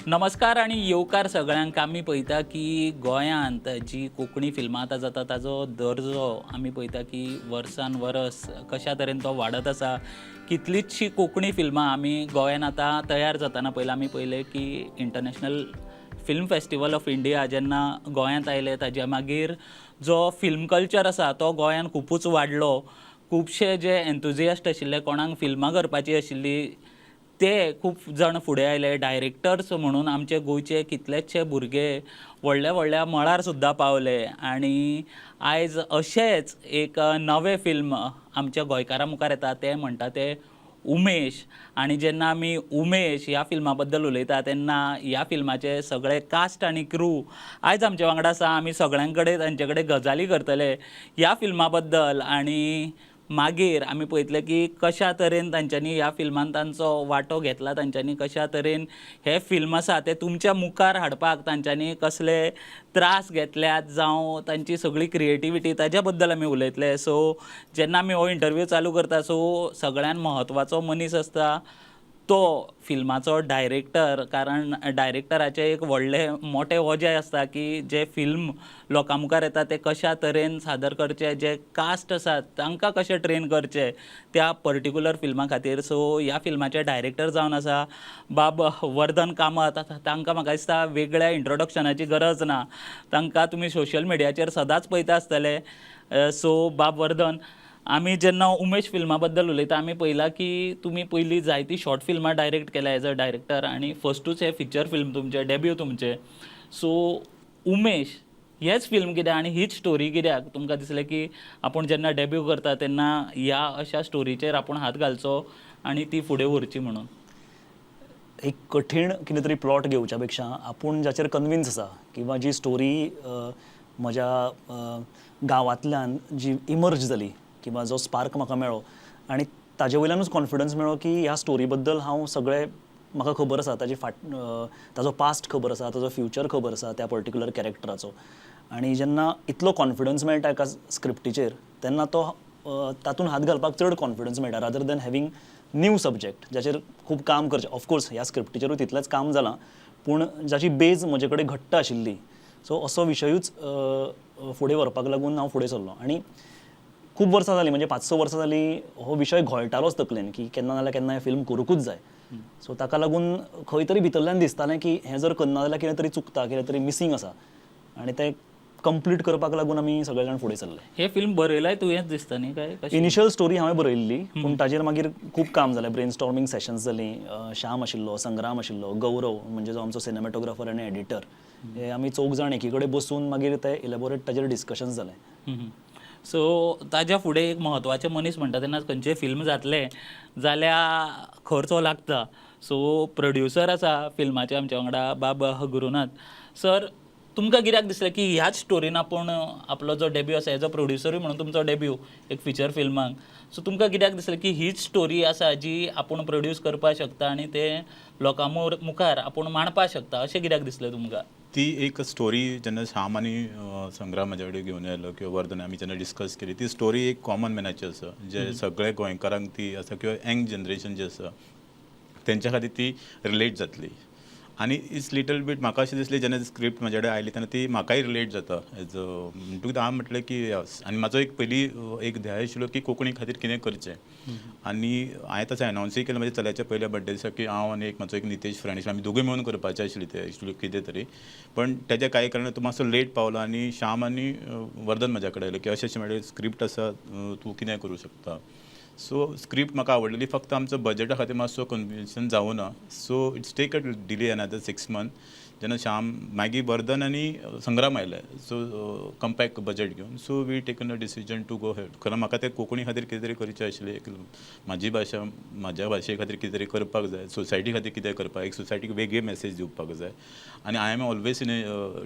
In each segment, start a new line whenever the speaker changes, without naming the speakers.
नमस्कार आनी येवकार सगळ्यांक. आमी पळयता की गोंयांत जी कोंकणी फिल्मां आतां जाता ताजो दर्जो आमी पळयता की वर्सान वरस कशा तरेन तो वाडत आसा. कितलीचशी कोंकणी फिल्मां आमी गोंयांत आतां तयार जातना पळयला. आमी पळयलें की International Film Festival of India जेन्ना गोंयांत आयलें, ताज्या मागीर जो फिल्म कल्चर आसा तो गोंयांत खुबूच वाडलो. खुबशे जे एन्थुजियास्ट आशिल्ले, कोणाक फिल्मां करपाची आशिल्ली, ते खूब जाण फुडें आयले. डायरेक्टर्स म्हणून आमचे गोंयचे कितलेचशे भुरगे व्हडल्या व्हडल्या मळार सुद्दां पावले आनी आयज अशेंच एक नवें फिल्म आमच्या गोंयकारां मुखार येता, तें म्हणटा तें उमेश. आनी जेन्ना आमी उमेश ह्या फिल्मा बद्दल उलयता तेन्ना ह्या फिल्माचे सगळे कास्ट आनी क्रू आयज आमचे वांगडा आसा. आमी सगळ्यां कडेन, तांचे कडेन गजाली करतले ह्या फिल्मा बद्दल आनी मागीर आमी पळयतले की कशा तरेन तांच्यांनी ह्या फिल्मान तांचो वांटो घेतला, तांच्यांनी कशा तरेन हें फिल्म आसा तें तुमच्या मुखार हाडपाक तांच्यांनी कसले त्रास घेतल्यात जावं तांची सगळी क्रिएटिविटी, ताज्या बद्दल आमी उलयतले. सो जेन्ना आमी हो इंटरव्यू चालू करता, सो सगळ्यान म्हत्वाचो मनीस आसता तो फिल्माचो डायरेक्टर, कारण डायरेक्टराचें एक व्हडलें मोटें वजें आसता की जें फिल्म लोकां मुखार येता तें कशा तरेन सादर करचें, जे कास्ट आसात तांकां कशें ट्रेन करचें त्या पर्टिक्युलर फिल्मा खातीर. सो ह्या फिल्माचे डायरेक्टर जावन आसा बाब वर्धन कामत. तांकां म्हाका दिसता वेगळ्या इंट्रोडक्शनाची गरज ना. तांकां तुमी सोशल मिडियाचेर सदांच पळयता आसतले. सो बाब वर्धन, आमी जेन्ना उमेश फिल्मा बद्दल उलयता, आमी पळयलां की तुमी पयलीं जायतीं शॉर्ट फिल्मां डायरेक्ट केल्या एज अ डायरेक्टर आनी फस्टूच हें फिचर फिल्म तुमचें, डेब्यू तुमचें. सो उमेश हेंच फिल्म कित्याक आनी हीच स्टोरी कित्याक तुमकां दिसलें की आपूण जेन्ना डेब्यू करता तेन्ना ह्या अशा स्टोरीचेर आपूण हात घालचो आनी ती फुडें व्हरची म्हणून?
एक कठीण कितें तरी प्लॉट घेवच्या पेक्षा आपूण जाचेर कन्विन्स आसा किंवा जी स्टोरी म्हज्या गांवांतल्यान जी इमर्ज जाली किंवा जो स्पार्क म्हाका मेळ्ळो आनी ताजे वयल्यानूच कॉन्फिडन्स मेळ्ळो की ह्या स्टोरी बद्दल हांव सगळें म्हाका खबर आसा, ताजी फाट ताजो पास्ट खबर आसा, ताजो फ्युचर खबर आसा त्या पर्टिक्युलर कॅरेक्टराचो. आनी जेन्ना इतलो कॉन्फिडन्स मेळटा एका स्क्रिप्टीचेर, तेन्ना तो तातूंत हात घालपाक चड कॉन्फिडन्स मेळटा rather than having new subject जाचेर खूब काम करचें. ऑफकोर्स ह्या स्क्रिप्टीचेरूय तितलेंच काम जालां, पूण जाची बेज म्हजे कडेन घट्ट आशिल्ली, सो असो विशयूच फुडें व्हरपाक लागून हांव फुडें सरलो. आनी खूब वर्सां जालीं, म्हणजे 5-6 वर्सां जालीं, हो विशय घोळटालोच तकलेन की केन्ना जाल्यार केन्ना हें फिल्म करुंकूच जाय. सो ताका लागून खंय तरी भितरल्यान दिसतालें की हें जर करना जाल्यार कितें तरी चुकता, कितें तरी मिसींग आसा आनी तें कंप्लीट करपाक लागून आमी सगळे जाण फुडें सरले.
हें फिल्म बरयलाय तुवेंच दिसता न्ही, काय कशें?
इनिशियल स्टोरी हांवें बरयल्ली, पूण ताजेर मागीर खूब काम जालें, ब्रेन स्टॉर्मिंग सेशन्स जालीं. श्याम आशिल्लो, संग्राम आशिल्लो, गौरव म्हणजे जो आमचो सिनेमॅटोग्राफर आनी एडिटर, हे आमी चौग जाण एकी कडेन बसून मागीर ते इलेबोरेट ताजेर डिस्कशन्स जालें.
सो ताज्या फुडें एक म्हत्वाचें मनीस म्हणटा तेन्ना खंयचें फिल्म जातलें जाल्यार खर्च हो लागता. सो प्रोड्युसर आसा फिल्माचे आमच्या वांगडा बाब गुरुनाथ सर. तुमकां कित्याक दिसलें की ह्याच स्टोरीन आपूण आपलो जो डेब्यू आसा, एज अ प्रोड्युसरूय म्हणून तुमचो डेब्यू एक फिचर फिल्माक, सो तुमकां कित्याक दिसलें की हीच स्टोरी आसा जी आपूण प्रोड्यूस करपाक शकता आनी ते लोकां मुखार आपूण मांडपाक शकता, अशें कित्याक दिसलें तुमकां?
ती एक स्टोरी जेन्ना श्याम आनी संग्राम म्हज्या कडेन घेवन आयलो किंवा वर्धन, आमी जेन्ना डिस्कस केली, ती स्टोरी एक कॉमन मॅनाची आसा, जे सगळे गोंयकारांक ती आसा किंवा यंग जनरेशन जे आसा तेंच्या खातीर ती रिलेट जातली. आनी it's little beat म्हाका अशें दिसलें, जेन्ना स्क्रिप्ट म्हज्या कडेन आयली तेन्ना ती म्हाकाय रिलेट जाता एज अ म्हणटकूच हांवें म्हटलें की यस. आनी म्हाजो एक पयलीं एक ध्येय आशिल्लो की कोंकणी खातीर कितें करचें. आनी हांवें तशें अनावन्सूय केलें म्हज्या चल्याच्या पयल्या बड्डे दिसा की हांव आनी एक म्हजो एक नितेश फ्रेंड आशिल्लो, आमी दोगूय मेळून करपाचें आशिल्लें तें एक्चुली कितें तरी. पण तेज्या कांय कारणान तो मातसो लेट पावलो आनी श्याम आनी वर्धन म्हज्या कडेन आयले की अशें अशें म्हळ्यार स्क्रिप्ट आसा, तूं कितें करूं शकता. सो स्क्रिप्ट म्हाका आवडलेली, फक्त आमचो बजटा खातीर मातसो कन्विन्सन जावं ना. So it's take a delay another 6 month. जेन्ना श्याम, मागीर वर्धन आनी संग्राम आयले, सो कम्पॅक्ट बजट घेवन, so we taken a decision to go ahead, कारण म्हाका तें कोंकणी खातीर कितें तरी करचें आशिल्लें. एक म्हाजी भाशा, म्हाज्या भाशे खातीर कितें तरी करपाक जाय, सोसायटी खातीर कितें करपाक, एक सोसायटीक वेगळी मॅसेज दिवपाक जाय. आनी I am always in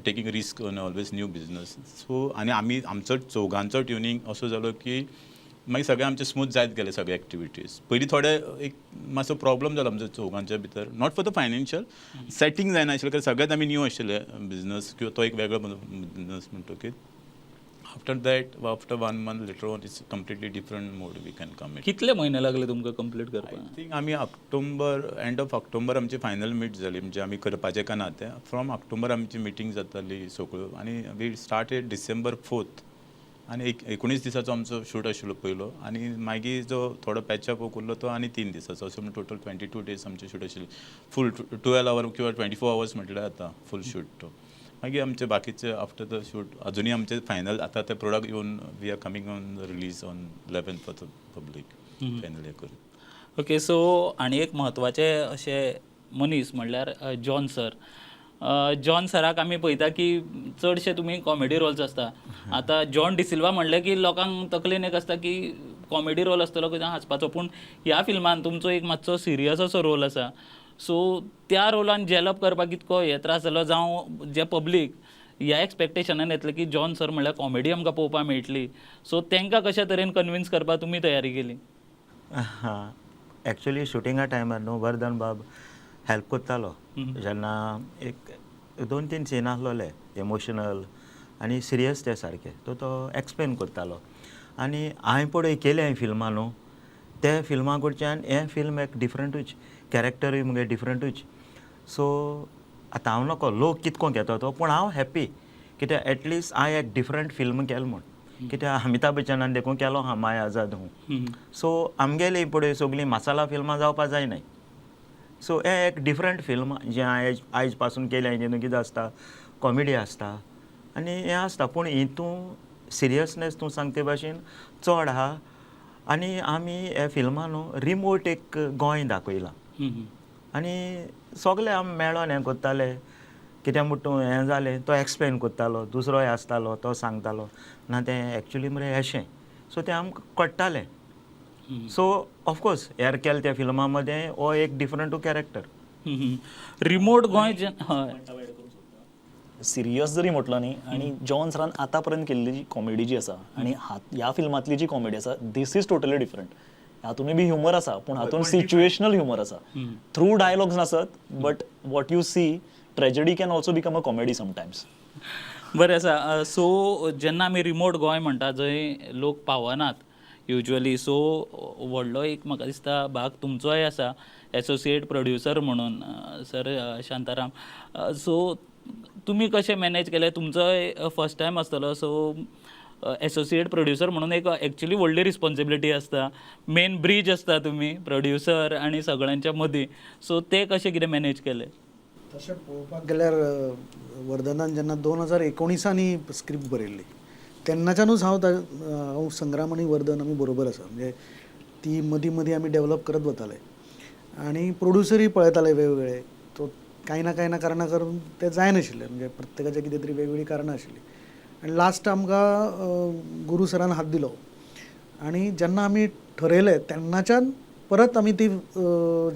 taking risk on always new business. So आनी आमी आमचो चौगांचो ट्युनींग असो जालो की मागीर सगळें आमचें स्मूथ जायत गेलें सगळे एक्टिविटीज. पयलीं थोडे एक मातसो प्रॉब्लम जालो आमचो चौगांच्या भितर, not for the financial setting जायना आशिल्लें, कारण सगळ्यात आमी न्यू आशिल्ले बिजनस किंवा तो एक वेगळो बिजनस म्हणटकीर. After that, after one month later on, it's completely different mode we can come it.
कितले म्हयने लागले तुमकां कंप्लीट करपाक?
I think आमी ऑक्टोबर, एंड ऑफ ऑक्टोबर आमची फायनल मीट जाली, म्हणजे आमी करपाचें का ना तें. फ्रॉम ऑक्टोबर आमची मिटींग जाताली सगळ्यो आनी we started December 4 आनी एक 19 दिसाचो आमचो शूट आशिल्लो पयलो आनी मागीर जो थोडो पॅचअप उरलो तो आनी 3 दिसाचो, अशें म्हणून टोटल 22 डेज आमचें शूट आशिल्लें. फूल 12 our किंवा 24 आवर्स म्हटल्यार जाता फूल शूट तो. मागीर आमचे बाकीचे आफ्टर the shoot अजुनूय आमचे फायनल आतां ते प्रोडक्ट येवन we are coming on release on 11 for the public final हें करून.
ओके, सो आनी एक म्हत्वाचे अशे मनीस म्हणल्यार जॉन सर. जॉन सराक आमी पळयता की चडशे तुमी कॉमेडी रोल्स आसता. आतां जॉन डिसिल्वा म्हणलें की लोकांक तकलेन एक आसता की कॉमेडी रोल आसतलो कितें हांसपाचो, पूण ह्या फिल्मान तुमचो एक मातसो सिरियस असो रोल आसा. सो त्या रोलान जेलप करपाक कितको हे त्रास जालो, जावं जे पब्लीक ह्या एक्सपेक्टेशनान येतलें की जॉन सर म्हणल्यार कॉमेडी आमकां पळोवपाक मेळटली, सो तांकां कशा तरेन कन्विन्स करपाक तुमी तयारी केली?
एक्चुली शुटिंगा टायमार न्हू वर्धन बाब हेल्प करतालो. जेन्ना एक 2-3 सीन आसलोले इमोशनल आनी सिरियस ते सारके, तो तो एक्सप्लेन करतालो. आनी हांवें पळय केलें फिल्मां न्हू, ते फिल्मां कडच्यान हें फिल्म एक डिफरंटूच, कॅरेक्टरूय मुगे डिफरंटूच. सो आतां हांव नको लोक कितको घेता तो, पूण हांव हॅप्पी कित्याक एटलिस्ट हांवें एक डिफरंट फिल्म केलें म्हूण. कित्याक अमिताभ बच्चनान देखून केलो हा my आझाद हूँ. सो आमगेली पळय सगळीं मसाला फिल्मां जावपा जायनाय. सो हें एक डिफरंट फिल्म जें हांवें आयज पासून केलें, हितून कितें आसता कॉमेडी आसता आनी हें आसता, पूण हितून सिरियसनेस तूं सांगते भाशेन चड आहा. आनी आमी हे फिल्मान न्हू रिमोट एक गोंय दाखयलां आनी सगळे आमी मेळोन हें करताले. कित्याक म्हूण तूं हें जालें तो एक्सप्लेन करतालो, दुसरोय आसतालो तो सांगतालो ना तें एक्चुली मरे अशें. सो तें आमकां कळटालें. सो ऑफकोर्स हेर केलें त्या फिल्मा मदें हो एक डिफरंटू कॅरेक्टर.
रिमोट गोंय हय.
सिरियस जरी म्हटलं न्ही, आनी जॉन सरान आतां पर्यंत केल्ली जी कॉमेडी जी आसा आनी ह्या फिल्मांतली जी कॉमेडी आसा, this is totally different. हातूनय बी ह्युमर आसा, पूण हातून सिच्युएशनल ह्युमर आसा. थ्रू डायलॉग्स नासत, but what you see, tragedy can also become a comedy sometimes.
बरें आसा. सो जेन्ना आमी रिमोट गोंय म्हणटा, जंय लोक पावनात युजली, सो व्हडलो एक म्हाका दिसता भाग तुमचोय आसा एसोसिएट प्रोड्युसर म्हणून सर शांताराम. सो तुमी कशें मॅनेज केलें? तुमचोय फर्स्ट टायम आसतलो, सो एसोसिएट प्रोड्युसर म्हणून एक एक्चुली व्हडली रिस्पॉन्सिबिलिटी आसता, मेन ब्रीज आसता तुमी प्रोड्युसर आनी सगळ्यांच्या मदीं, सो ते कशें कितें मॅनेज केलें?
तशें पळोवपाक गेल्यार वर्धनान जेन्ना 2019 ही स्क्रिप्ट बरयल्ली तेन्नाच्यानूच हांव संग्राम आनी वर्धन आमी बरोबर आसा. म्हणजे ती मदीं मदीं आमी डेवलप करत वताले आनी प्रोड्युसरूय पळयताले वेगवेगळे, तो कांय ना कांय ना कारणां करून ते जायनाशिल्ले, म्हणजे प्रत्येकाचे कितें तरी वेगवेगळीं कारणां आशिल्लीं. आनी लास्ट आमकां गुरू सरान हात दिलो आनी जेन्ना आमी ठरयलें तेन्नाच्यान परत आमी ती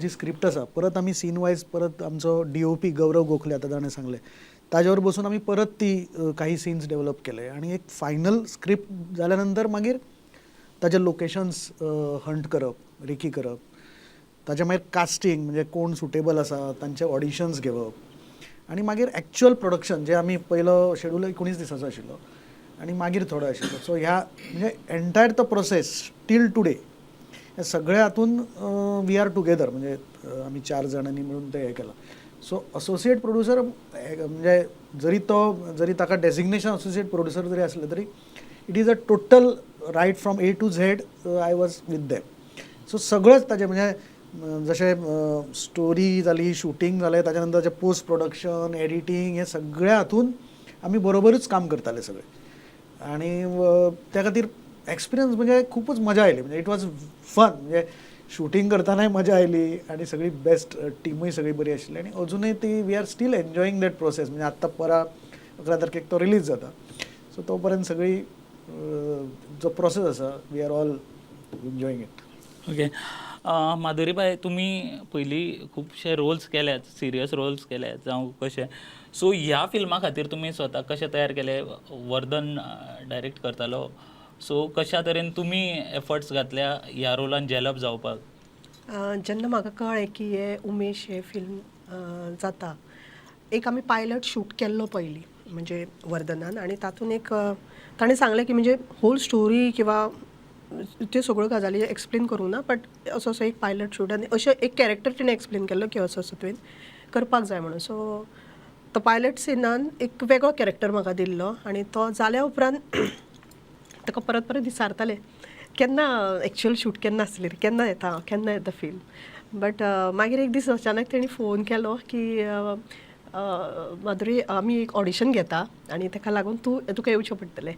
जी स्क्रिप्ट आसा परत आमी सीन वायज परत आमचो DOP गौरव गोखले आतां ताणें सांगलें ताज्यावर बसून आमी परत ती काही सीन्स डेवलप केले आनी एक फायनल स्क्रिप्ट जाल्या नंतर मागीर ताजे लोकेशन्स हंट करप, रेकी करप, ताजे मागीर कास्टींग म्हणजे कोण सुटेबल आसा तांचे ऑडिशन्स घेवप आनी मागीर एक्चुअल प्रोडक्शन जे आमी पयलो शेड्यूल 19 दिसाचो आशिल्लो आनी मागीर थोडो आशिल्लो. सो ह्या म्हणजे एंटायर तो प्रोसेस टील टुडे हे सगळे हातून we are together, म्हणजे आमी 4 जाणांनी मिळून ते हें केलां. सो असोसिएट प्रोड्युसर म्हणजे जरी तो जरी ताका डेजिग्नेशन असोसिएट प्रोड्युसर जरी आसलें तरी it is a total right from A to Z I was with them. So सगळेंच ताजें म्हणजे जशें स्टोरी जाली, शुटींग जालें, ताच्या नंतर ताजें पोस्ट प्रोडक्शन, एडिटींग हें सगळ्या हातून आमी बरोबरूच काम करताले सगळे. आनी त्या खातीर एक्सपिरियन्स म्हणजे खुबूच मजा आयली, म्हणजे it was fun. म्हणजे शुटींग करतनाय मजा आयली आनी सगळी बेस्ट टिमूय सगळी बरी आशिल्ली आनी अजुनूय ती we are still enjoying that process. म्हणजे आत्तां परां 11 तारखेक तो रिलीज जाता, सो तो पर्यंत सगळी जो प्रोसेस आसा we are all enjoying it.
Okay Madhuri बाय, तुमी पयलीं खुबशे रोल्स केल्यात, सिरियस रोल्स केल्यात जावं कशें, सो ह्या फिल्मा खातीर तुमी स्वताक कशें तयार केलें? वर्धन डायरेक्ट करतालो, सो कशा तरेन तुमी एफर्ट्स घातल्या ह्या रोलान जेलप जावपाक?
जेन्ना म्हाका कळ्ळें की हे उमेश हे फिल्म जाता, एक आमी पायलट शूट केल्लो पयलीं, म्हणजे वर्धनान आनी तातूंत एक ताणें सांगलें की म्हणजे होल स्टोरी किंवा त्यो सगळ्यो गजाली एक्सप्लेन करूंक ना, बट असो असो एक पायलट शूट आनी अशें एक कॅरेक्टर तिणें एक्सप्लेन केल्लो की असो असो तुवें करपाक जाय म्हणून. सो तो पायलट सिनान एक वेगळो कॅरेक्टर म्हाका दिल्लो आनी तो जाल्या उपरांत ताका परत परत विचारताले केन्ना एक्चुअल शूट केन्ना आसली रे, केन्ना येता, केन्ना येता फिल्म. बट मागीर एक दीस अचानक तेणी फोन केलो की माधुरी आमी एक ऑडिशन घेता आनी ताका लागून तूं तुका येवचें पडटलें.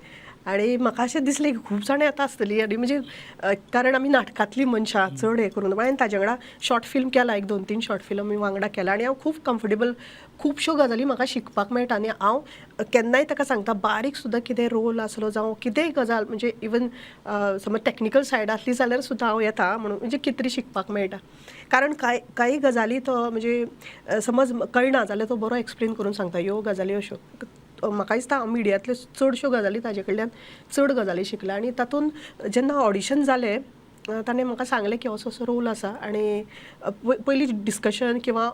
आनी म्हाका अशें दिसलें की खूब जाणां येता आसतलीं आनी म्हणजे कारण आमी नाटकांतलीं मनशां चड हें करून हांवें ताजे वांगडा शॉर्ट फिल्म केला, एक 2-3 शॉर्ट फिल्म आमी वांगडा केला आनी हांव खूब कम्फर्टेबल, खुबश्यो गजाली म्हाका शिकपाक मेळटा आनी हांव केन्नाय ताका सांगता बारीक सुद्दां कितें रोल आसलो जावं कितेंय गजाल म्हणजे इवन समज टॅक्निकल सायड आसली जाल्यार सुद्दां हांव येता म्हणून म्हणजे कितें तरी शिकपाक मेळटा. कारण कांय गजाली तो म्हणजे समज कळना जाल्यार तो बरो एक्सप्लेन करून सांगता ह्यो गजाली अश्यो. म्हाका दिसता हांव मिडियांतल्यो चडश्यो गजाली ताजे कडल्यान चड गजाली शिकला आनी तातूंत जेन्ना ऑडिशन जालें ताणें म्हाका सांगलें की असो असो रोल आसा आनी पयलीं डिस्कशन किंवा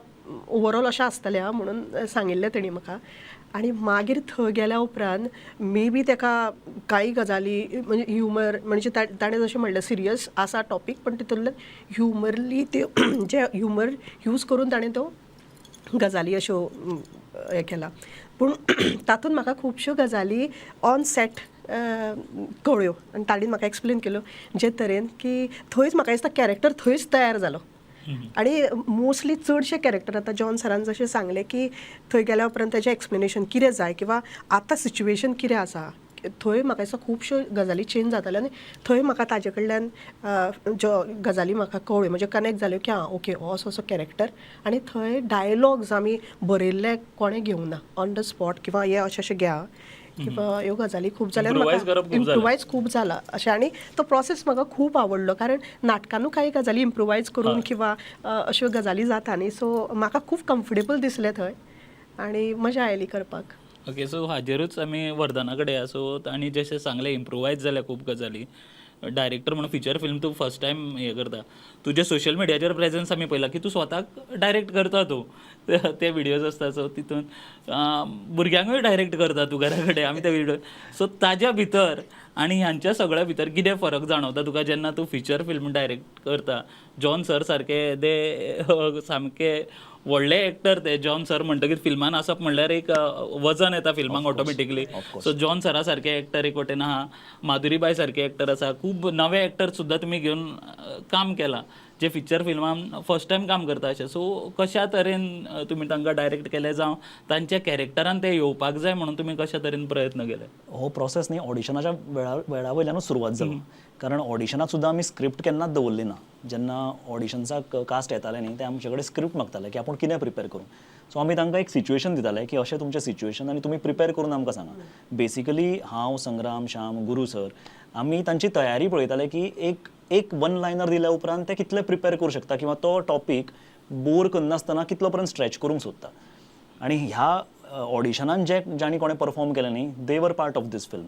ओवरऑल अशें आसतलें आं म्हणून सांगिल्लें तेणी म्हाका. आनी मागीर थंय गेल्या उपरांत मे बी ताका कांय गजाली म्हणजे ह्युमर म्हणजे ताणें जशें म्हणलें सिरियस आसा टॉपीक पण तितूंतल्यान ह्युमरली त्यो जे ह्युमर यूज करून ताणें त्यो गजाली अश्यो हें केला. पूण तातूंत म्हाका खुबश्यो गजाली ऑन सेट कळ्ळ्यो आनी ताणें म्हाका एक्सप्लेन केल्यो जे तरेन की थंयच म्हाका दिसता कॅरेक्टर थंयच तयार जालो. आनी मोस्टली चडशे कॅरेक्टर आतां जॉन सरान जशें सांगलें की थंय गेल्या उपरांत ताजें एक्सप्लेनेशन कितें जाय किंवा आतां सिच्युएशन कितें आसा थंय म्हाका दिसता खुबश्यो गजाली चेंज जाताल्यो आनी थंय म्हाका ताजे कडल्यान ज्यो गजाली म्हाका कळ्ळ्यो म्हणजे कनेक्ट जाल्यो की आं ओके हो असो असो कॅरेक्टर. आनी थंय डायलॉग्स आमी बरयल्ले कोणें घेवना ऑन the spot किंवा हे अशें अशें घ्या किंवा ह्यो गजाली खूब जाल्यार इम्प्रोवायज खूब जाला अशें. आनी तो प्रोसेस म्हाका खूब आवडलो कारण नाटकानूय कांय गजाली इम्प्रोवायज करून किंवा अश्यो गजाली जाता न्ही, सो म्हाका खूब कम्फर्टेबल दिसलें थंय आनी मजा आयली करपाक.
ओके, सो हाजेरूच आमी वर्धना कडेन या. सो तांणी जशें सांगलें इम्प्रोवायज जाल्या खूब गजाली, डायरेक्टर म्हणून फिचर फिल्म तूं फर्स्ट टायम हें करता, तुजें सोशल मिडियाचेर प्रेजन्स आमी पळयला की तूं स्वताक डायरेक्ट करता, तूं ते विडियोज आसता सो तितून भुरग्यांकूय डायरेक्ट करता तूं घरा कडेन आमी ते विडियो. सो ताज्या भितर आनी ह्यांच्या सगळ्या भितर कितें फरक जाणवता तुका जेन्ना तूं फिचर फिल्म डायरेक्ट करता? जॉन सर सारके ते सामके व्हडले एक्टर, ते जॉन सर म्हणटकीर फिल्मान आसप म्हणल्यार एक वजन येता फिल्मांक ऑटोमॅटिकली. सो जॉन सरा सारके एक्टर एक वटेन आहा, माधुरीबाय सारके एक्टर आसा, खूब नवे एक्टर सुद्दां तुमी घेवन काम केलां जे फिचर फिल्मान फर्स्ट टायम काम करता अशें. सो कशा तरेन तुमी तांकां डायरेक्ट केलें जावं तांच्या कॅरेक्टरान ते येवपाक जाय म्हणून तुमी कशा तरेन प्रयत्न केले?
हो प्रोसेस न्ही ऑडिशनाच्या वेळा वयल्यानूच सुरवात जालो, कारण ऑडिशनाक सुद्दां आमी स्क्रिप्ट केन्नाच दवरली ना. जेन्ना ऑडिशन्साक कास्ट येताले न्ही ते आमचे कडेन स्क्रिप्ट मागताले की आपूण कितें प्रिपेर करूं. सो आमी तांकां एक सिच्युएशन दिताले की अशें तुमचें सिच्युएशन आनी तुमी प्रिपेर करून आमकां सांगा. बेसिकली हांव, संग्राम, श्याम, गुरू सर आमी तांची तयारी पळयताले की एक एक वन लायनर दिल्या उपरांत ते कितले प्रिपेर करूं शकता किंवा तो टॉपीक बोर करनासतना कितलो पर्यंत स्ट्रेच करूंक सोदता. आनी ह्या ऑडिशनान जे जांणी कोणें परफॉर्म केलें न्ही they were part of this film.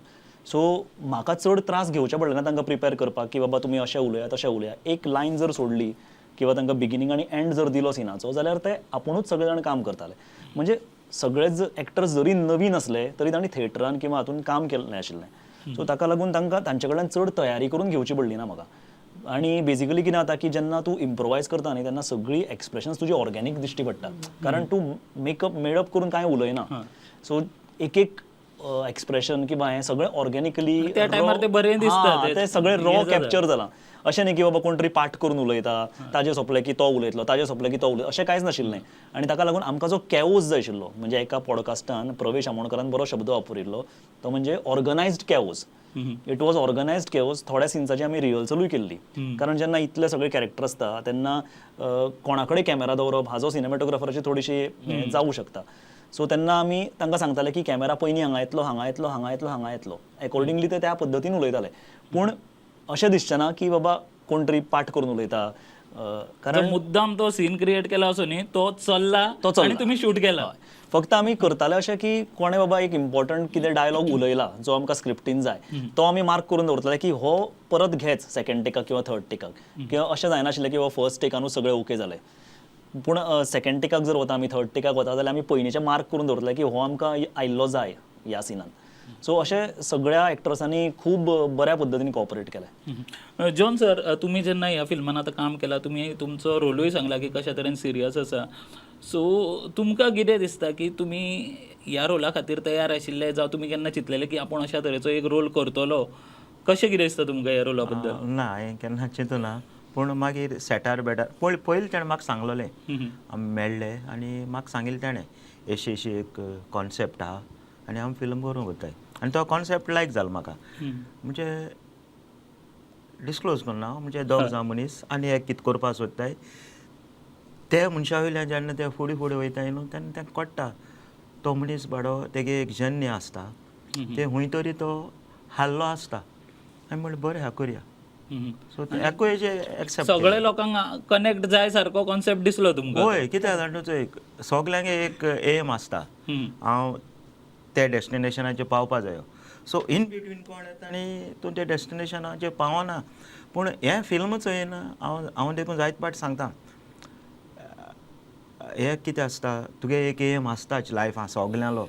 So म्हाका चड त्रास घेवचे पडले ना तांकां प्रिपेर करपाक की बाबा तुमी अशें उलयात तशें उलयात. एक लायन जर सोडली किंवा तांकां बिगिनींग आनी एंड जर दिलो सिनाचो जाल्यार ते आपुणूच सगळे जाण काम करताले. म्हणजे सगळेच एक्टर्स जरी नवीन आसले तरी तांणी थिएटरान किंवा हातून काम केल्लें आशिल्लें. सो ताका लागून तांकां तांचे कडल्यान चड तयारी करून घेवची पडली ना म्हाका. आनी बेसिकली कितें जाता की जेन्ना तूं इम्प्रोवायज करता न्ही तेन्ना सगळी एक्सप्रेशन्स तुजी ऑर्गेनीक दिश्टी पडटा, कारण तूं मेकअप मेडअप करून कांय उलयना. सो एक एक एक्सप्रेशन किंवा हें सगळें ऑर्गेनिकली
त्या टायमार ते बरें दिसता,
ते सगळें रॉ कॅप्चर जालां. अशें न्ही की बाबा कोण तरी पाठ करून उलयता, ताजें सोंपलें की तो उलयतलो, ताजें सोंपलें की तो उलयतलो, अशें कांयच नाशिल्लें. आनी ताका लागून आमकां जो कॅओस जाय आशिल्लो, म्हणजे एका पॉडकास्टान प्रवेश आमोणकरान बरो शब्द वापरिल्लो तो म्हणजे organised chaos. It was organised chaos. थोड्या सिन्साची आमी रिहर्सलूय केल्ली, कारण जेन्ना इतले सगळे कॅरेक्टर आसता तेन्ना कोणा कडेन कॅमेरा दवरप हाजो सिनेमॅटोग्राफराची थोडीशी जावं शकता. सो तेन्ना आमी तांकां सांगताले की कॅमेरा पयलीं हांगा येतलो, हांगा येतलो, हांगा येतलो, हांगा येतलो, एकॉर्डिंगली ते त्या पद्दतीन उलयताले. पूण अशें दिसचें ना की बाबा कोण तरी पाठ करून उलयता, कारण
मुद्दाम तो सीन क्रिएट केला असो न्ही, तो चल्ला
तो चल्ला
आनी तुमी शूट केला.
फक्त आमी करताले अशें की कोणें बाबा एक इम्पॉर्टंट कितें डायलॉग उलयला जो आमकां स्क्रिप्टीन जाय तो आमी मार्क करून दवरताले की हो परत घेच सेकंड टेकाक किंवा थर्ड टेकाक, किंवा अशें जायनाशिल्लें की हो फर्स्ट टेकानूच सगळें ओके जालें. पूण सेकंड टेकाक जर वता आमी, थर्ड टेकाक वता जाल्यार आमी पयलींचे मार्क करून दवरतले की हो आमकां आयिल्लो जाय ह्या सिनान. सो अशें सगळ्या एक्टर्सांनी खूब बऱ्या पद्दतीन कॉपरेट केलें.
जॉन सर, तुमी जेन्ना ह्या फिल्मान आतां काम केलां, तुमी तुमचो रोलूय सांगला की कशा तरेन सिरियस आसा. सो तुमकां कितें दिसता की तुमी ह्या रोला खातीर तयार आशिल्ले, जावं तुमी केन्ना चिंतलेले की आपूण अशा तरेचो एक रोल करतलो? कशें कितें दिसता तुमकां ह्या रोला बद्दल?
ना, हांवें केन्ना चिंतूना, पूण मागीर सेटार बेटार पळय पयलीं तेणें म्हाका सांगलोलें, आमी मेळ्ळे आनी म्हाका सांगिल्लें तेणें अशी अशी एक कॉन्सेप्ट आहा आनी आमी फिल्म करूंक वताय, आनी तो कॉन्सेप्ट लायक जालो म्हाका. म्हणजे डिस्क्लोज करना हांव, म्हणजे दोग जाण मनीस आनी एक कितें करपाक सोदताय, ते मनशा वयल्यान जेन्ना ते फुडें फुडें वयताय न्हू तेन्ना तांकां कळटा तो मनीस बाडो तेगे एक जन्य आसता, ते खंय तरी तो हाल्लो आसता. आमी म्हणलें बरें हा करया. सो एकूय हेजें एक्सेप्ट
सगळे लोकांक कनेक्ट जाय सारको कॉन्सेप्ट दिसलो तुमकां?
हय, कित्याक जाणा चोय, सगल्यांक एक एम आसता, हांव ते डेस्टिनेशनाचेर पावपा जायो. सो इन बिटवीन कोण येता आनी तूं त्या डेस्टिनेशनाचेर पावना. पूण हें फिल्म चोयन हांव देखून जायते फावट सांगता, हें कितें आसता, तुगे एक एम आसताच लायफान सगल्यांलो,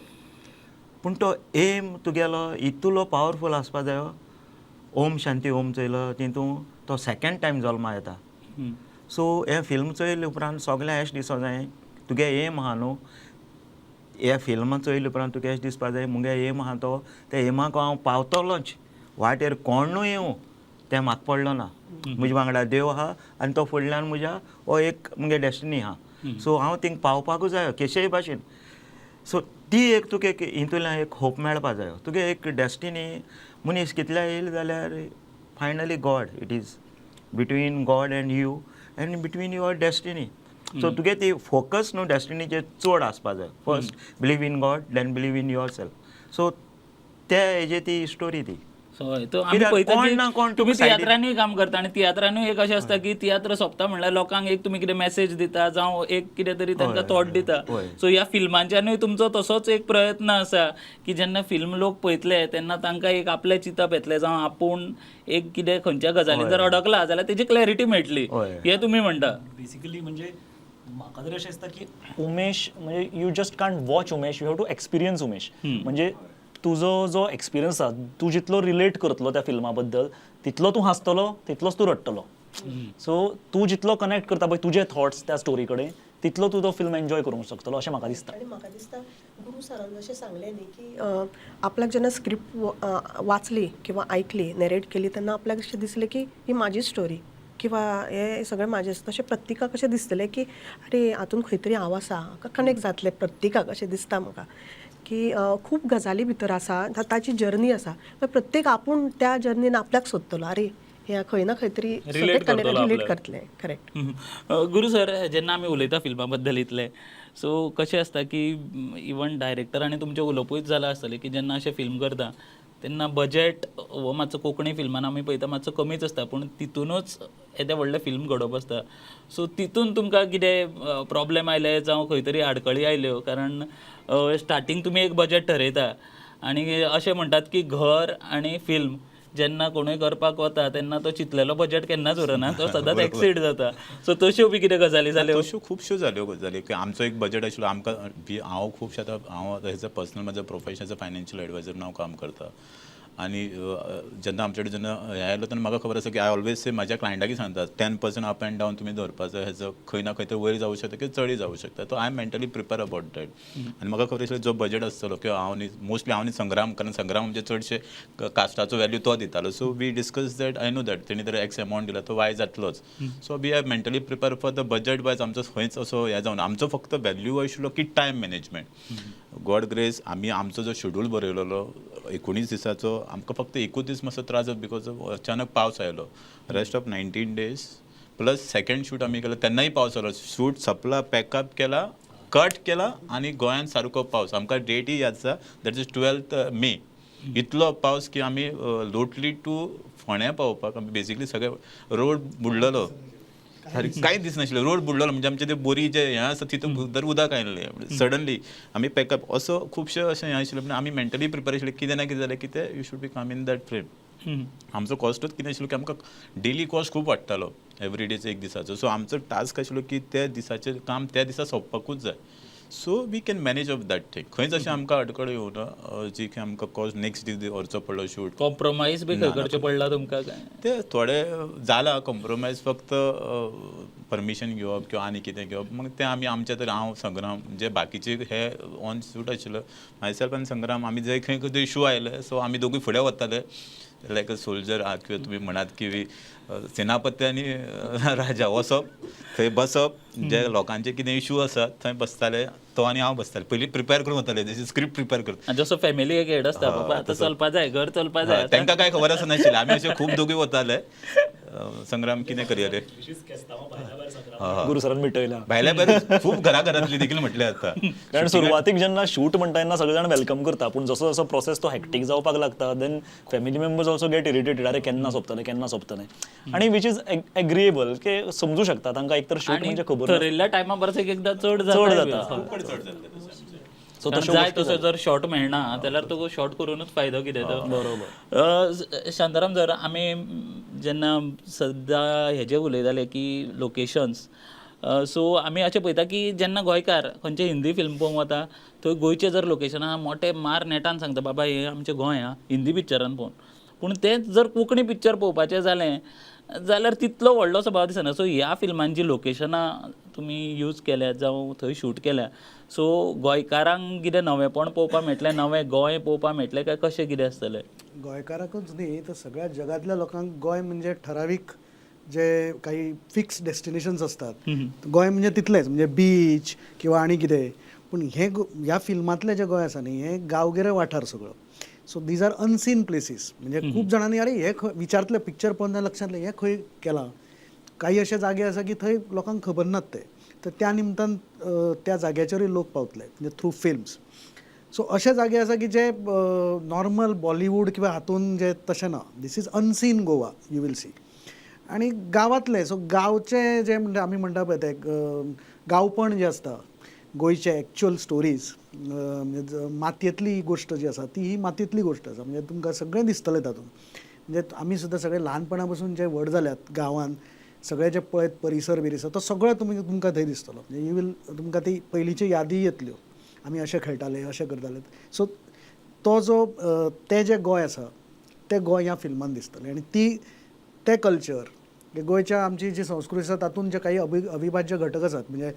पूण तो एम तुगेलो इतलो पावरफूल आसपा जायो. ओम शांती ओम चोयलो तितून तो सेकेंड टायम जल्मा येता. सो हें फिल्म चोयले उपरांत सगळें अशें दिसो जाय, तुगे एम आहा न्हू, हे फिल्म चोयले उपरांत तुका अशें दिसपा जाय मुगे एम आहा तो, त्या एमाक हांव पावतलोच, वाटेर कोणूय येवं तें म्हाका पडलो ना, म्हज्या वांगडा देव आहा आनी तो फुडल्यान म्हज्या हो एक मुगे डेस्टिनी आहा, सो हांव थिंग पावपाकूच जायो केशेय भाशेन. सो ती एक तुका एक हितूंतल्यान एक होप मेळपा जायो. तुगे एक डेस्टिनी मनीस कितल्या येयले जाल्यार finally God, it is between God and you and between your destiny. So तुगे ती फोकस न्हू डेस्टिनीचेर चड आसपा जाय. First believe in God, then believe in yourself. So ते हेजे ती स्टोरी ती.
सो हय, तो आमी
कित्याक
पळयता
कोण
की
ना कोण
तुमी
तुका सायडीन
तियात्रानूय काम करता आनी तियात्रानूय एक अशें आसता की तियात्र सोंपता म्हणल्यार लोकांक एक तुमी कितें मॅसेज दिता जावं एक कितें तरी तांकां थॉट दिता. सो ह्या फिल्मांच्यानूय तुमचो तसोच एक प्रयत्न आसा की जेन्ना फिल्म लोक पळयतले तेन्ना तांकां एक आपलें चिंतप येतलें, जावं आपूण एक कितें खंयच्या गजालीन जर अडकला जाल्यार तेजी क्लॅरिटी मेळटली, हें तुमी म्हणटा.
बेसिकली म्हणजे म्हाका तरी अशें दिसता की उमेश म्हणजे you just can't watch Umesh, you have to experience Umesh. म्हणजे तुजो जो एक्सपिरियन्स आसा, तूं जितलो रिलेट करतलो त्या फिल्मा बद्दल तितलो तूं हांसतलो, तितलोच तूं रडटलो. सो तूं जितलो कनेक्ट करता पळय तुजे थॉट्स त्या स्टोरी कडेन, तितलो तूं तो फिल्म एन्जॉय करूंक शकतलो अशें म्हाका दिसता.
आनी म्हाका दिसता गुरू सरान जशें सांगलें न्ही की आपल्याक जेन्ना स्क्रिप्ट वाचली किंवा आयकली, नॅरेट केली, तेन्ना आपल्याक अशें दिसलें की ही म्हाजी स्टोरी किंवा हे सगळें म्हाजें आसा. तशें प्रत्येकाक अशें दिसतलें की अरे हातून खंय तरी हांव आसा, कनेक्ट जातलें प्रत्येकाक. अशें दिसता म्हाका की खूब गजाली भितर आसा, ताची जर्नी आसा, प्रत्येक आपूण त्या जर्नीन आपल्याक सोदतलो, अरे हे खंय ना खंय तरी
Relate करतलो
रिलेट
आपल्याक.
करतलें, करेक्ट.
गुरू सर, जेन्ना आमी उलयता फिल्मा बद्दल इतलें, सो कशें आसता की इवन डायरेक्टर आनी तुमचें उलोवपूय जालां आसतलें की जेन्ना अशें फिल्म करता तेन्ना बजेट हो मातसो कोंकणी फिल्मान आमी पळयता मातसो कमीच आसता, पूण तितूनच येदें व्हडलें फिल्म घडोवप आसता. सो तितून तुमकां कितें प्रॉब्लेम आयले जावं खंय तरी आडखळी आयल्यो? कारण स्टार्टींग तुमी एक बजेट ठरयता आनी अशें म्हणटात की घर आनी फिल्म जेन्ना कोणूय करपाक वता तेन्ना तो चिंतलेलो बजेट केन्नाच उरना, तो सदांच एक्सीड जाता. सो तश्यो बी कितें गजाली जाल्यो?
तश्यो खुबश्यो जाल्यो गजाली की आमचो एक बजेट आशिल्लो आमकां बी हांव खुबशे आतां हांव एज अ पर्सनल म्हजो profession as a financial advisor म्हणून हांव काम करता आनी जेन्ना आमचे कडेन जेन्ना हें आयलो तेन्ना म्हाका खबर आसा की I always से म्हाज्या क्लायंटाकय सांगता, 10% अप एंड डावन तुमी दवरपाचो, हेजो खंय ना खंय तरी वयर जावं शकता किंवा चडय जावं शकता. तो I am mentally prepare about that. आनी म्हाका खबर आशिल्लें जो बजेट आसतलो किंवा हांव न्ही, मोस्टली हांव न्ही संग्राम, कारण संग्राम आमचे चडशे कास्टाचो व्हॅल्यू तो दितालो. So we discuss that, I know that तेणी जर एक्स अमावंट दिला तो Y जातलोच. So we are mentally prepare for the budget wise. आमचो खंयच असो हें जावना. आमचो फक्त व्हॅल्यू आशिल्लो की टायम मॅनेजमेंट. गॉड ग्रेस, आमी आमचो जो शेड्यूल बरयलेलो 19 दिसाचो, आमकां फक्त एकूच दीस मातसो त्रास जालो because अचानक पावस आयलो. Rest of 19 days plus second shoot आमी केलो तेन्नाय पावस आयलो. शूट सोंपला, पॅकअप केला, कट केला आनी गोंयांत सारको पावस. आमकां डेटय याद आसा, that is 12th May. इतलो पावस की आमी लोटली टू फोंड्या पावपाक आमी बेसिकली सगळे रोड बुडलेलो, कांयच दिसनाशिल्लें. रोड बुडलेलो म्हणजे आमचे ते बोरी जे हें आसा तितून भितर उदक आयिल्लें. सडनली आमी पॅकअप असो खुबशे अशें हें आशिल्लें, पूण आमी मेंटली प्रिपेर आशिल्ले कितें ना कितें जालें कितें, you should be calm in that frame. आमचो कॉस्टूच कितें आशिल्लो की आमकां डेली कॉस्ट खूब वाडटालो एवरी डेचो एक दिसाचो. सो आमचो टास्क आशिल्लो की त्या दिसाचें काम त्या दिसा सोंपपाकूच जाय. So we can manage of that thing. खंयच अशें आमकां अडखळ येवना जी की आमकां कॉस्ट नेक्स्ट दीस व्हरचो पडलो शूट.
कॉम्प्रोमायज बी खंय करचें पडला तुमकां काय?
ते थोडे जाला कॉम्प्रोमायज, फक्त परमिशन घेवप किंवा आनी कितें घेवप. मग ते आमी आमच्या तरी हांव संग्राम जे बाकीचे हे ऑन शूट आशिल्लो, मायसेल्फ आनी संग्राम, आमी जंय खंय खंय इशू आयले सो आमी दोगूय फुडें वताले लायक अ सोल्जर किंवा तुमी म्हणात की सेनापती आनी राजा. वचप थंय बसप, जे लोकांचे कितें इशू आसा थंय बसताले तो आनी हांव बसताले. पयलीं प्रिपेर करून वताले, जशी स्क्रिप्ट प्रिपेर करता
आनी जसो फॅमिली एक हेड आसता, बाबा आतां चलपा जाय, घर चलपा जाय.
तांकां काय खबर आसनाशिल्लें. आमी अशे खूब दोगूय वताले. संग्राम कितें करया रे,
गुरू सरान मिटयला.
भायल्या भायर खूब घरा घरांतली देखील म्हटलें आता.
कारण सुरवातीक जेन्ना शूट म्हणटा तेन्ना सगळे जाण welcome करता, पूण जसो जसो प्रोसेस तो हॅक्टीक जावपाक लागता, then family members also get irritated, अरे केन्ना सोंपतलें केन्ना सोंपतलें. आनी which is agreeable की समजू शकता तांकां, एक तर शूट
आनी
म्हणजे खबर नासता.
थरयल्ल्या टायमा परस एक एकदां चड
चड
जाता.
जाता.
चड जाल्लें तशें आमचें.
सो
कारण
तश्यो
जाय
गोश्टी
तसो जर शॉर्ट मेळना जाल्यार तुका शॉर्ट करूनच फायदो कितें तो.
बरोबर.
शांताराम सर, आमी जेन्ना सद्दां हेजे उलयताले की लोकेशन्स, सो आमी अशें पळयता की जेन्ना गोंयकार खंयचें हिंदी फिल्म पळोवंक वता थंय गोंयचें जर लोकेशन आहा मोटे मार नेटान सांगता बाबा हें आमचें गोंय आं, हिंदी पिक्चरान पळोवन. पूण तेंच जर कोंकणी पिक्चर पळोवपाचें जालें जाल्यार तितलो व्हडलो स्वभाव दिसना. सो ह्या फिल्मान जी लोकेशनां तुमी यूज केल्या जावं थंय शूट केल्या, सो गोंयकारांक कितें नवेंपण पळोवपाक मेळटलें, नवें गोंय पळोवपाक मेळटलें काय कशें कितें आसतलें?
गोंयकाराकूच न्ही तर सगळ्या जगातल्या लोकांक गोंय म्हणजे ठरावीक जे काही फिक्स डेस्टिनेशन्स असतात, गोंय म्हणजे तितलेंच, म्हणजे बीच किंवा आनी कितें. पूण हें ह्या फिल्मांतलें जें गोंय आसा न्ही, हें गांवगिरे वाठार सगळो. So these are unseen places. म्हणजे खूब जाणांनी अरे हे खंय विचारतले, पिक्चर पळोवन जाल्यार लक्षांत येतलें, हें खंय केलां. काही अशे जागे आसा की थंय लोकांक खबर नात ते, तर त्या निमतान त्या जाग्याचेरूय लोक पावतले म्हणजे थ्रू फिल्म्स. सो अशे जागे आसा की जे नॉर्मल बॉलिवूड किंवा हातून जे तशें ना, this is unseen Goa you will see. आनी गांवांतले, सो गांवचे जे म्हणटा आमी म्हणटा पळय ते गांवपण जें आसता गोंयचे एक्चुअल स्टोरीज, म्हणजे मातयेंतली गोश्ट जी आसा ती ही मातयेंतली गोश्ट आसा. म्हणजे तुमकां सगळें दिसतलें तातूंत. म्हणजे आमी सुद्दां सगळे ल्हानपणा पसून जे व्हड जाल्यात गांवांत, सगळे जे पळयत परिसर बिरिसर तो सगळो तुमकां थंय दिसतलो. म्हणजे you will, तुमकां ती पयलींची यादी येतल्यो, आमी अशें खेळटाले अशें करताले. सो तो जो तें जें गोंय आसा तें गोंय ह्या फिल्मान दिसतलें. आनी ती तें कल्चर गोंयच्या आमची जी संस्कृती आसा तातूंत जे काही अविभाज्य घटक आसात, म्हणजे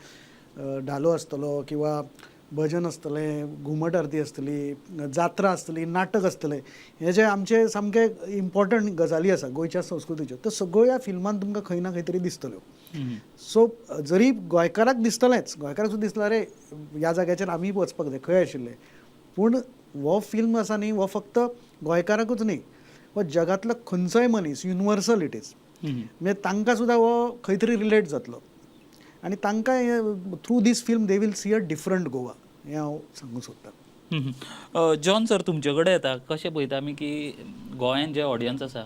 धालो आसतलो किंवा भजन आसतलें, घुमट आरती आसतली, जात्रा आसतली, नाटक आसतलें, हे जे आमचे सामके इम्पॉर्टंट गजाली आसा गोंयच्या संस्कृतीच्यो, त्यो सगळ्यो ह्या फिल्मान तुमकां खंय ना खंय तरी दिसतल्यो. सो जरी गोंयकाराक दिसतलेंच, गोंयकाराक सुद्दां दिसलें अरे ह्या जाग्याचेर आमी वचपाक जाय, खंय आशिल्ले. पूण हो फिल्म आसा न्ही हो फक्त गोंयकाराकूच न्ही, हो जगांतलो खंयचोय मनीस, युनिवर्सल it is, म्हणजे तांकां सुद्दां हो खंय तरी रिलेट जातलो आनी तांकां through this film they will see a different Goa, हें हांव सांगूंक सोदतां.
जॉन सर, तुमचे कडेन येता, कशें पळयता आमी की गोंयांत जे ऑडियन्स आसा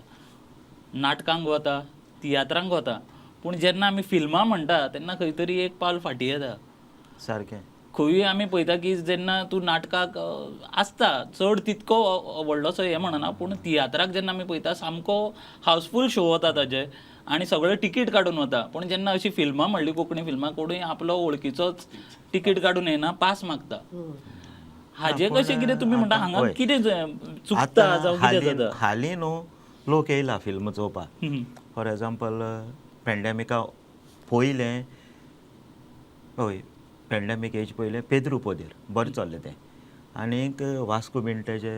नाटकांक वता, तियात्रांक वता, पूण जेन्ना आमी फिल्मां म्हणटा तेन्ना खंय तरी एक पावल फाटीं येता.
सारकें.
खंयूय आमी पळयता की जेन्ना तूं नाटकाक आसता चड तितको व्हडलोसो हें म्हणना, पूण तियात्राक जेन्ना आमी पळयता सामको हावसफूल शो वता ताजे आनी सगळे तिकीट काडून वता. पूण जेन्ना अशी फिल्मां म्हणली कोंकणी फिल्मां, कोणूय आपलो वळखीचोच तिकीट काडून येना, पास मागता. हाजे कशें कितें तुमी म्हणटा हांगा कितें चुकता जावं कितें जाता?
हालीं न्हू लोक येयला फिल्म चोवपाक. फॉर एग्जाम्पल पेंडेमिका पयलें, हय पेंडेमीक येवचे पयलें पेद्रू पोदेर बरें चल्लें तें, आनीक वास्को बीन तेजे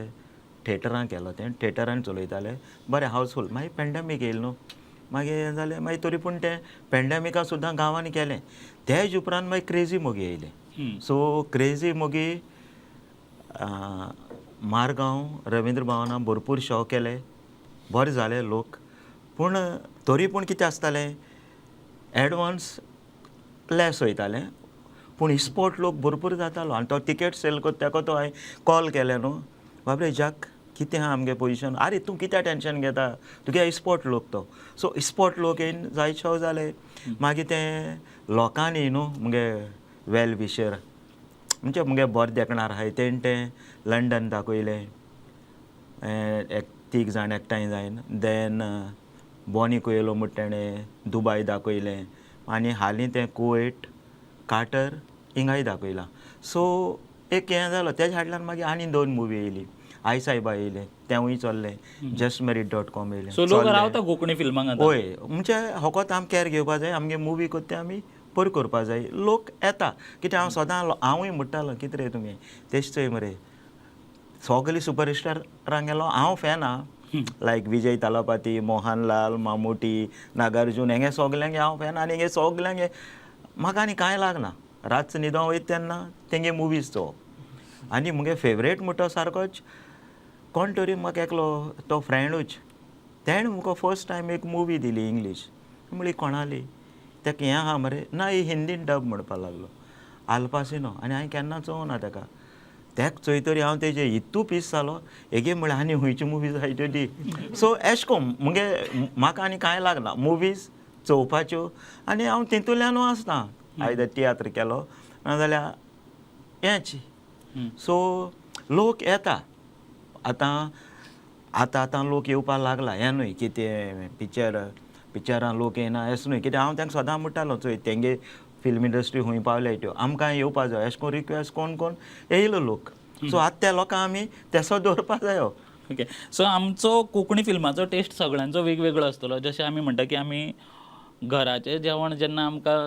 थेटरां केलो तें, थेटरान चलयताले बरें हावसफूल. मागीर पेंडेमीक येयलें न्हू, मागीर हें जालें, मागीर तरी पूण तें पेंडेमिका सुद्दां गांवांनी केलें. तेज उपरांत मागीर क्रेजी मोगी येयलें. सो क्रेजी मोगी मारगांव रविंद्र भवनान भरपूर शो केले, बरें जाले लोक. पूण तरी पूण कितें आसतालें, एडवांस लेस वयतालें, पूण इस्पोर्ट लोक भरपूर जातालो. आनी तो टिकेट सेल करता तेका तो हांवें कॉल केलें न्हू, बाबरे जाक कितें आहा आमगे पोजिशन, आरे तूं कित्याक टेंशन घेता, तुगे इस्पोर्ट लोक तो. सो इस्पोर्ट लोक येवन जायत शो जाले. मागीर तें लोकांनी न्हू मुगे वेल विशर म्हणजे मुगे बरें देखणार आहाय तेणें तें लंडन दाखयलें, एक तीग जाण एकठांय जायन देन बॉनी कुयेलो म्हूण तेणें दुबाय दाखयलें आनी हालीं तें कुवेट काटर हिंगाय दाखयलां. सो एक हें जालो तेज्या फाटल्यान मागीर आनी 2 मुवी येयली, आई सायबा येयलें तेंवूय चल्लें, जस्ट मॅरीड .com येयलें.
सो लोक रावता कोंकणी फिल्मांक आतां.
हय, म्हणजे होकोत आमी कॅर घेवपा जाय, आमगे मुवी कोत्ता ते आमी बरी करपा जाय, लोक येता. कित्याक हांव सदां हांवूय म्हणटालो कितें रे तुमी तेच चोय मरे सगळे सुपरस्टारांक गेलो हांव फॅन आहा, लायक विजय तालापाती, मोहनलाल, मामुटी, नागार्जून हेंगे सगल्यांगे हांव फॅन आनी हेंगे सगल्यांगे म्हाका आनी कांय लागना. रातचो न्हिदों वयता तेन्ना तेंगे मुवीज चोवप. आनी मुगे फेवरेट म्हणटा सारकोच कोण तरी म्हाका एकलो तो फ्रेंडूच तेणें म्हाका फर्स्ट टायम एक मुवी दिली इंग्लीश, म्हणली कोणाली तेका हें आहा मरे ना ही हिंदीन डब म्हणपाक लागलो आलपासिनो, आनी हांवें केन्ना चोवना तेका, तेका चोयतरी हांव तेजे इतू पीस जालो हेगे म्हळ्यार आनी खंयची मुवी जाय त्यो दी. सो एश कोन मुगे म्हाका आनी कांय लागना, मुवीज चोवपाच्यो आनी हांव तितूंतल्यानू आसना, आयदर तियात्र केलो नाजाल्यार हेंच. सो लोक येता आतां, आतां आतां लोक येवपाक लागला, हें न्हय की ते पिक्चरां लोक येना अशें न्हय, कित्याक हांव तांकां सदां म्हणटालो चोय तेंगे फिल्म इंडस्ट्री खंय पावल्या त्यो आमकां येवपा जाय अशें करून रिक्वेस्ट कोण कोण येयलो लोक. सो आतां त्या लोकांक आमी तेसो दवरपा जायो.
ओके, सो आमचो कोंकणी फिल्माचो टेस्ट सगळ्यांचो वेगवेगळो आसतलो. जशें आमी म्हणटा की आमी घराचें जेवण जेन्ना आमकां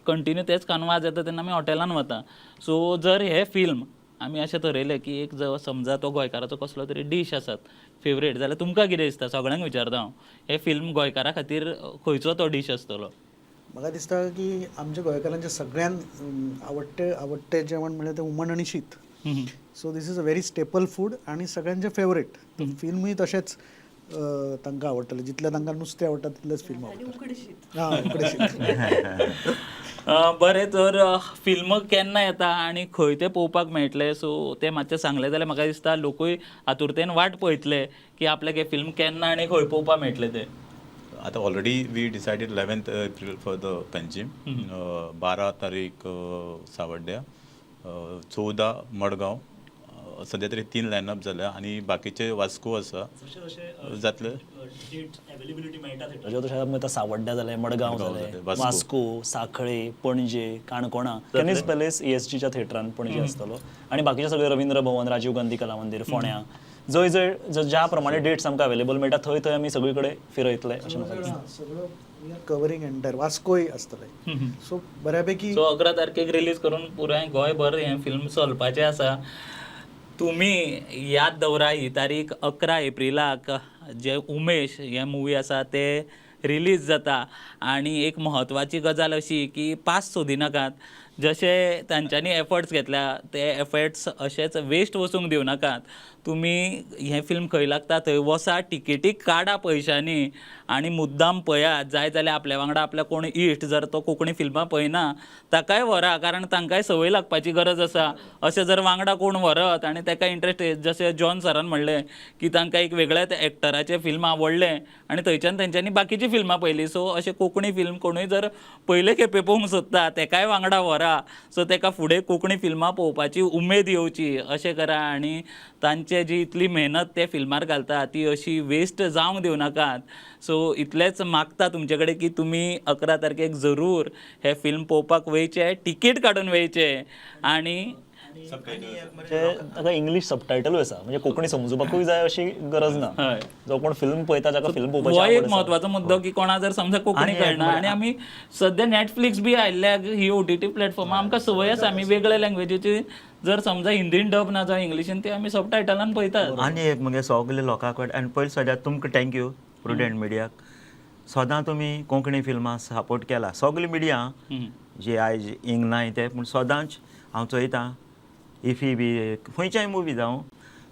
कंटिन्यू तेच खावन वाज येता तेन्ना आमी हॉटेलान वता. सो जर हें फिल्म आमी अशें थरयलें की एक जर समजा तो गोंयकाराचो कसलो तरी डीश आसात फेवरेट जाल्यार तुमकां कितें दिसता, सगळ्यांक विचारता हांव, हें फिल्म गोंयकारा खातीर खंयचो तो डीश आसतलो?
म्हाका दिसता की आमच्या गोंयकारांचें सगळ्यांत आवडटे जेवण म्हणल्यार तें हुमण आनी शीत. So this is a very staple food आनी सगळ्यांचें फेवरेट. फिल्मूय तशेंच तांकां आवडटलें, जितलें तांकां नुस्तें आवडटा तितलेंच फिल्म आवडटा. हां, उकडें शीत.
बरें, तर फिल्म केन्ना येता आनी खंय तें पळोवपाक मेळटलें, सो तें मातशें सांगलें जाल्यार म्हाका दिसता लोकूय आतुरतेन वाट पळयतले की आपल्याक हें फिल्म केन्ना आनी खंय पळोवपाक मेळटलें तें.
आतां already we decided 11th April for the Panjim, 12 तारीख सावड्ड्या, 14 मडगांव, सद्या तरी 3 लायनअप जाल्या आनी बाकीचे वास्को आसा जातले.
तशें आतां सावड्ड्या जालें, मडगांव जालें, वास्को, साखळे, पणजे, काणकोणा, टेनीस पॅलेस ESGच्या थिएटरान पणजे आसतलो आनी बाकीचे सगळे रवींद्र भवन, राजीव गांधी कला मंदीर, फोंड्या, जंय जंय ज्या प्रमाणे डेट्स आमकां अवेलेबल मेळटा थंय थंय आमी सगळे कडेन फिरयतले अशें म्हाका दिसता.
सगळं कवरिंग एंटायर वास्कोय आसतलें. सो बऱ्यापैकी
सो 11 तारखेक रिलीज करून पुराय गोंयभर हें फिल्म चलपाचें आसा. तुमी याद दवरा ही तारीख 11 एप्रिलाक जे उमेश हे मुवी आसा ते रिलीज जाता. आनी एक म्हत्वाची गजाल अशी की पास सोदिनाकात, जशे तांच्यांनी एफर्ट्स घेतल्या ते एफर्ट्स अशेच वेस्ट वचूंक दिवनाकात. तुमी हें फिल्म खंय लागता थंय वसा, टिकेटी काडा पयशांनी आनी मुद्दाम पळयात. जाय जाल्यार आपल्या वांगडा आपल्या कोण इश्ट जर तो कोंकणी फिल्मां पळयना ताकाय व्हरा, कारण तांकांय संवय लागपाची गरज आसा. अशें जर वांगडा कोण व्हरत आनी ताका इंट्रस्ट, जशें जॉन सरान म्हणलें की तांकां एक वेगळ्याच एक्टराचें फिल्म आवडलें आनी थंयच्यान तेंच्यांनी बाकीचीं फिल्मां पळयलीं. सो अशें कोंकणी फिल्म कोणूय जर पयले खेपे पळोवंक सोदता तेकाय वांगडा व्हरा, सो तेका फुडें कोंकणी फिल्मां पळोवपाची उमेद येवची अशें करा. आनी तांचे जी इतली मेहनत ते फिल्मार घालता ती अशी वेस्ट जावंक दिवनाकात. सो इतलेंच मागता तुमचे कडेन की तुमी 11 तारखेक जरूर हें फिल्म पळोवपाक वयचें, टिकेट काडून वयचें. आनी
म्हणजे ताका इंग्लीश सबटायटलूय आसा, म्हणजे कोंकणी समजुपाकूय जाय अशी गरज ना. जो कोण फिल्म पळयता ताका फिल्म पळोवपाची
हो एक
आवड आसा.
म्हत्वाचो मुद्दो की कोणा जर समजा कोंकणी कळना, आनी आमी सद्या नॅटफ्लिक्स बी आयिल्ल्याक ही OTT प्लॅटफॉर्मां आमकां संवय आसा, आमी वेगळ्या लँग्वेजीची जर समजा हिंदीन डब ना जावं इंग्लिशीन ते आमी सबटायटलान पळयतात.
आनी एक मुगे सगळे लोकां कडेन आनी पयलीं सद्या तुमकां thank you prudent मिडियाक, सदां तुमी कोंकणी फिल्मां सपोर्ट केला, सगळे मिडिया जे आयज हिंग नाय ते, पूण सदांच हांव चोयता इफी बी खंयच्याय मुवी जावं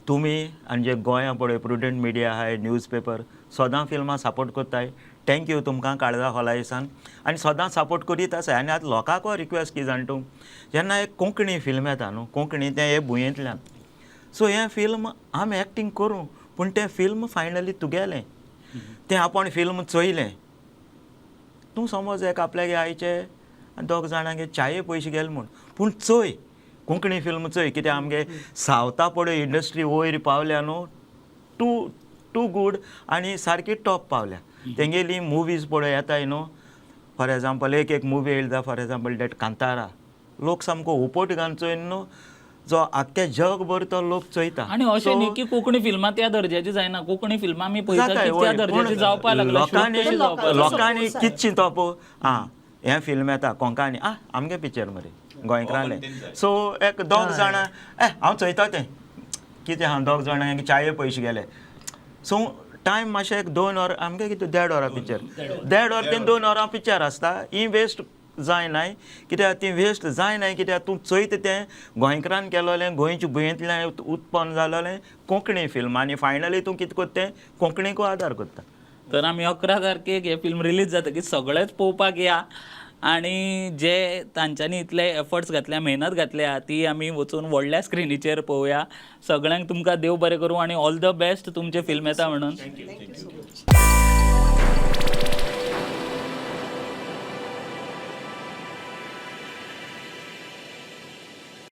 तुमी आनी जे गोंया पळय प्रुडंट मिडिया आहाय, न्यूज पेपर सदां फिल्मां सपोर्ट करताय. Thank you तुमकां काळजा खोलायेसान आनी सदां सपोर्ट करीत आसाय. आनी आतां लोकांकूय रिक्वेस्ट कितें जाणा तूं, जेन्ना एक कोंकणी फिल्म येता न्हू, कोंकणी तें हे भुंयेंतल्यान, सो हें फिल्म आमी एक्टींग करूं पूण तें फिल्म फायनली तुगेलें, तें आपूण फिल्म चोयलें तूं समज एक आपल्यागे आयचे आनी दोग जाणांगे च्याये पयशे गेले म्हूण, पूण चोय कोंकणी फिल्म चोय, कित्याक आमगे सावथा पळय इंडस्ट्री वयर पावल्या न्हू टू टू गूड आनी सारकी टॉप पावल्या. तेंगेली मुवीज पळय येता न्हू, फॉर एग्जाम्पल एक एक मुवी येयला, फॉर एग्जाम्पल that Kantara, लोक सामको उपट घालून चोयन न्हू, जो आख्ख्या जगभर तो लोक चोयता.
आणि अशें
So,
न्ही की कोंकणी फिल्मां त्या दर्ज्याची जायना. कोंकणी फिल्मां आमी पळयता
जाता
की त्या
वय,
दर्ज्याची
पूण
जावपाक लागला.
लोकांनी
कशी जावपाक लागल्या.
लोकांनी कित चिंतप, आं हें फिल्म येता कोंकानी, आं आमगे पिक्चर मरे गोंयकारांलें. सो एक दोग जाणां ए हांव चोयता तें कितें आहा, दोग जाणां चाये पयशे गेले. सो टायम मातशें एक 2 वरां आमगे कितें देड वरां पिक्चर, देड वर ते 2 वरां पिक्चर आसता. ही वेस्ट जायनाय कित्याक, ती वेस्ट जायनाय कित्याक तूं चोयता तें गोंयकारान केलोलें, गोंयच्या भुंयेंतल्यान उत्पन्न जालोलें कोंकणी फिल्म, आनी फायनली तूं कितें करता तें कोंकणीकूय आदार करता.
तर आमी 11 तारखेक हें फिल्म रिलीज जातकीर सगळेच पळोवपाक या आनी जे तांच्यांनी इतले एफर्ट्स घातल्या, मेहनत घातल्या, ती आमी वचून व्हडल्या स्क्रिनीचेर पळोवया. सगळ्यांक तुमकां देव बरें करूं आनी ऑल the best तुमचें फिल्म येता म्हणून.
Thank you so much.